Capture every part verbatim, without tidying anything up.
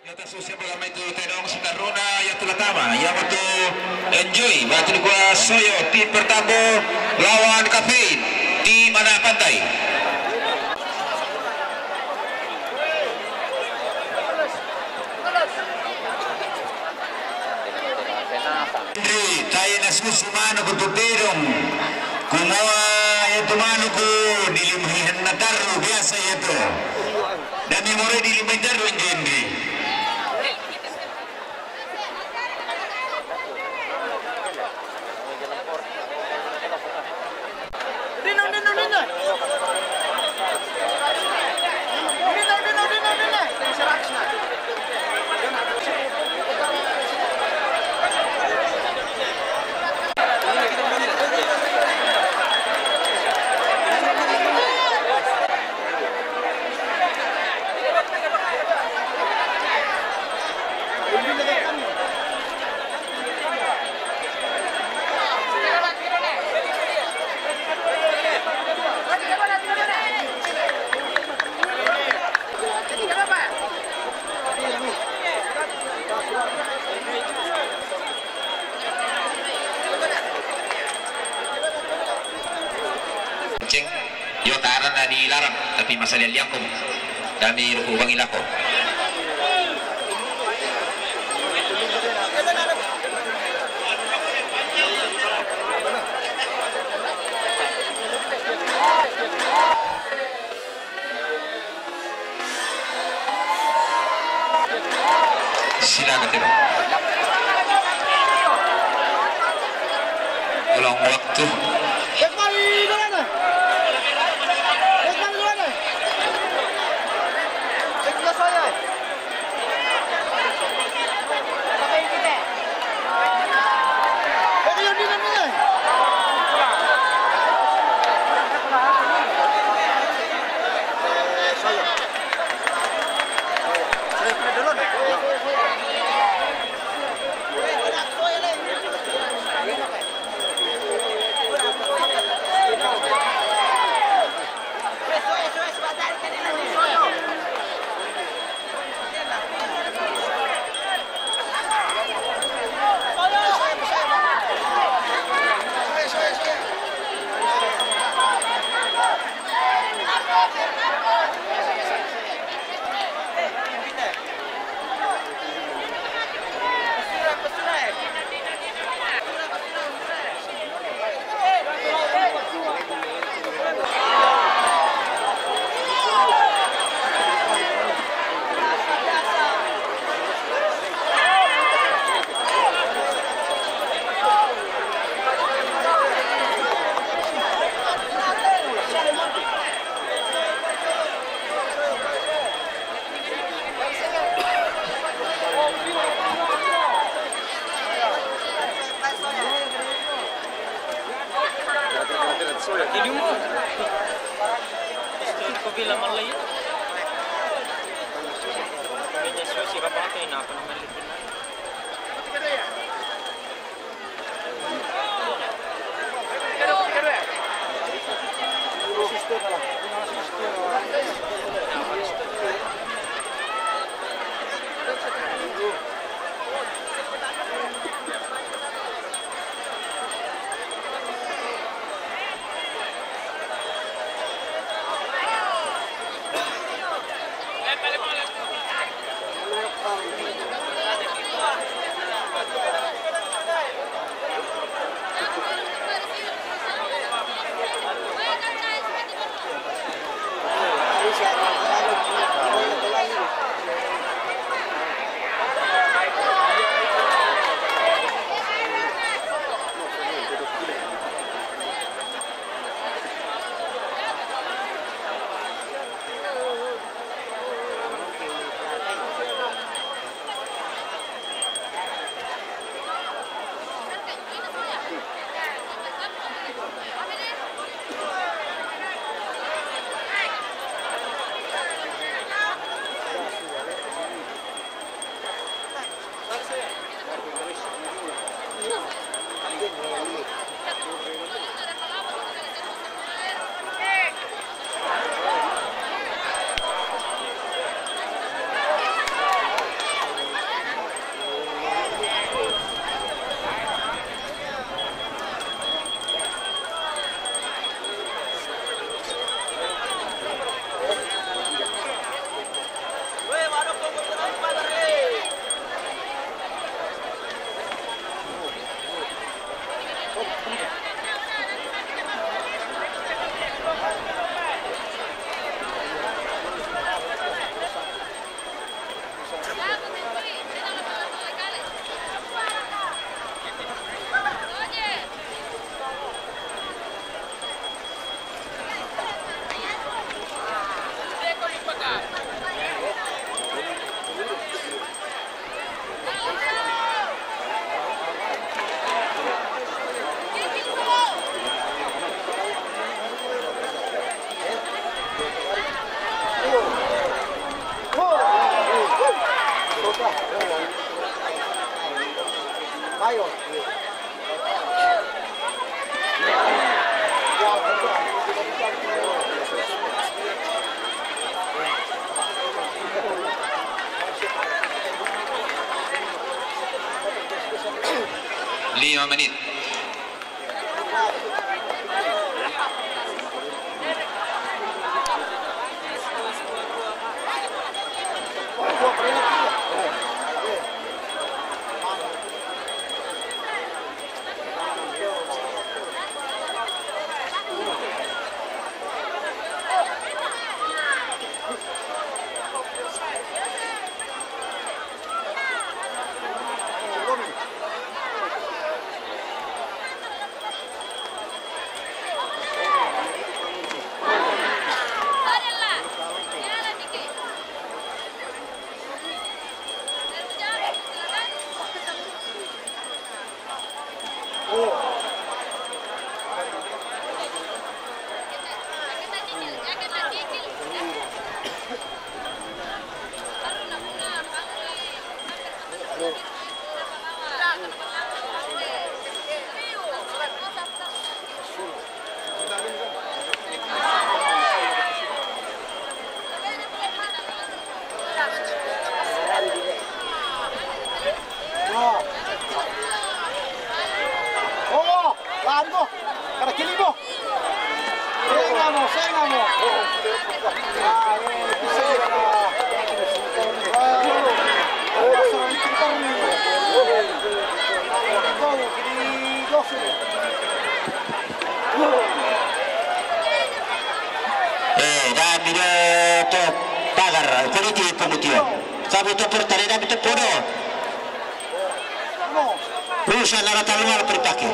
Atas usia pagama itu tedong setaruna ya tulatama ya matu enjoy batu dua Soyo tim pertama lawan Kafein tim anak pantai. Andre, tayo na susu mano ko tutedong. Kumoa ya tu mano ko dilimahihan na taru biasa ya tu. Dami more dilimahihan taru Andre. Ceng, yo tarana di larang, tapi masalah liangkong. Dami ruku bangilako. Silakan, Tino. Ulang waktu. Ini mo. Gusto ko bilang malay. Kanya susi, bapak kayo na ako ng maliit na. menit. Oh, lari mo. Kada kili mo. Senga mo, senga mo. Ah, eh, bisa ya. Ah, oh, pasang pintar ni. Kau kiri dos ni. Eh, dami do to pagar, kau di komitian. Sabi to portare, dami to podo. Rusa nara talungal peripake.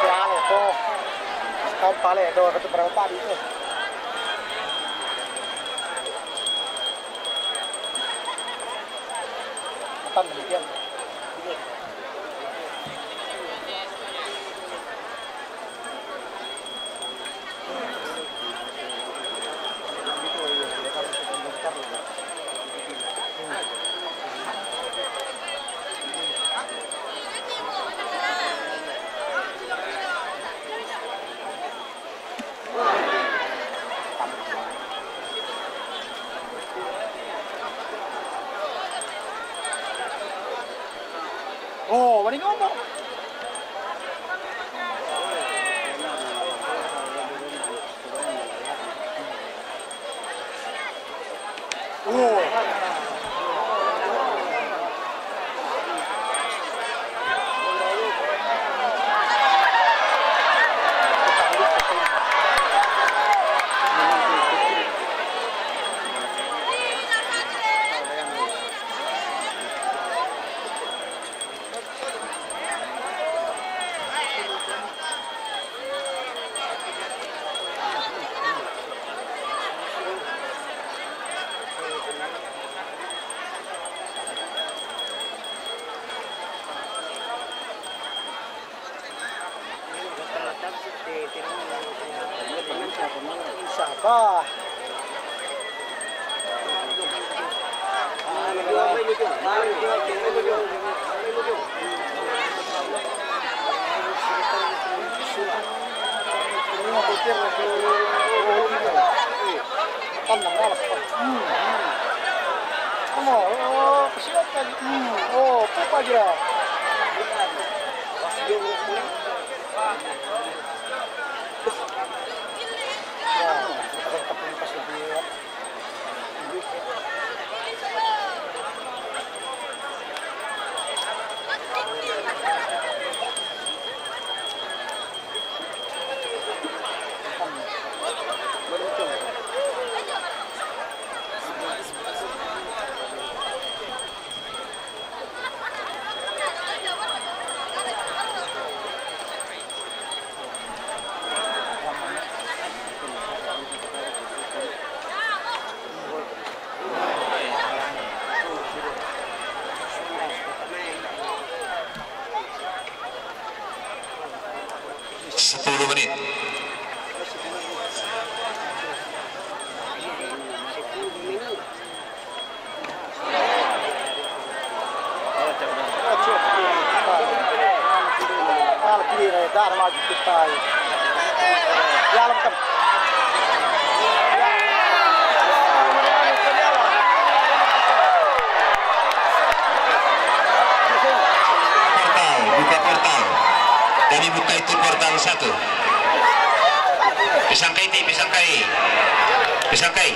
Pale to. Kau pale do katu berapa padi tu? Matan demikian. Oh, wani ngomong. Sabah. Ano, oh, kasihan kali. Hmm, oh, pupa dia. Ya, akan terpintas lebih. Portal, buka portal. Kami buka itu portal satu. Pisangkai ti, pisangkai. Pisangkai.